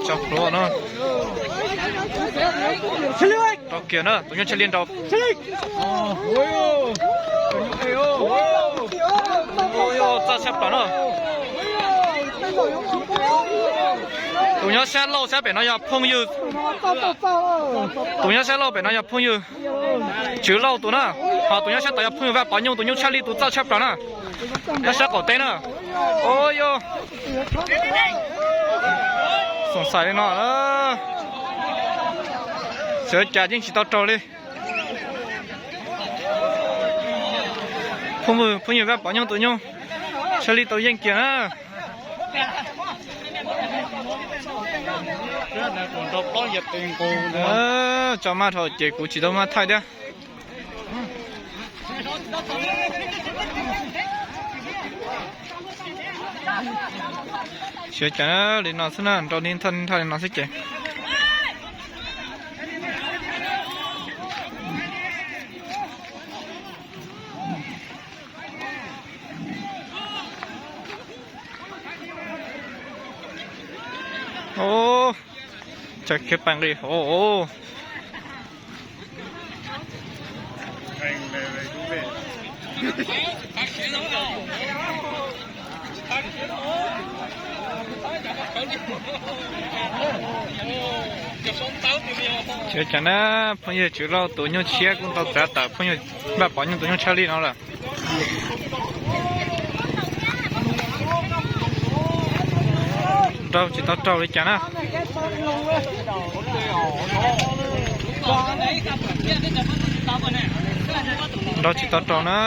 Cov pluav no. Rau kiag na, tus nyuj tshaj li nrau. Txaj tshaj plaws no. Tus nyob sab laug sab pem no yog phooj ywg. Tus nyob sab laug pem no yog phooj ywg Tswv Lauj tus na. Ho tus nyob sab tod yog phooj ywg Vaj Pov Nyuj tus nyuj tshaj li tus txaj tshaj plaws na. Nyob sab qaum teb na. Ua yog xoom xais li no. Xyov cas yeej tsis tau raug li. Phooj ywg Vaj Pov Nyuj tus nyuj tshaj li tau yeej kiag na. Tso maj dhau ces kuv tsis tau maj thaij thiab. Xyov cas li no xwb na, nrau li nthaj li no xwb ces. Ov, tsa khiab paj nqis hauv. Xyov cas na, phooj ywg Tswv Lauj tus nyuj tshiab kuj tau txav tawm phooj ywg Vaj Pov Nyuj tus nyuj tshaj li no lawm. Nrau tsis tau raug li cas na. Nrau tsis tau raug na.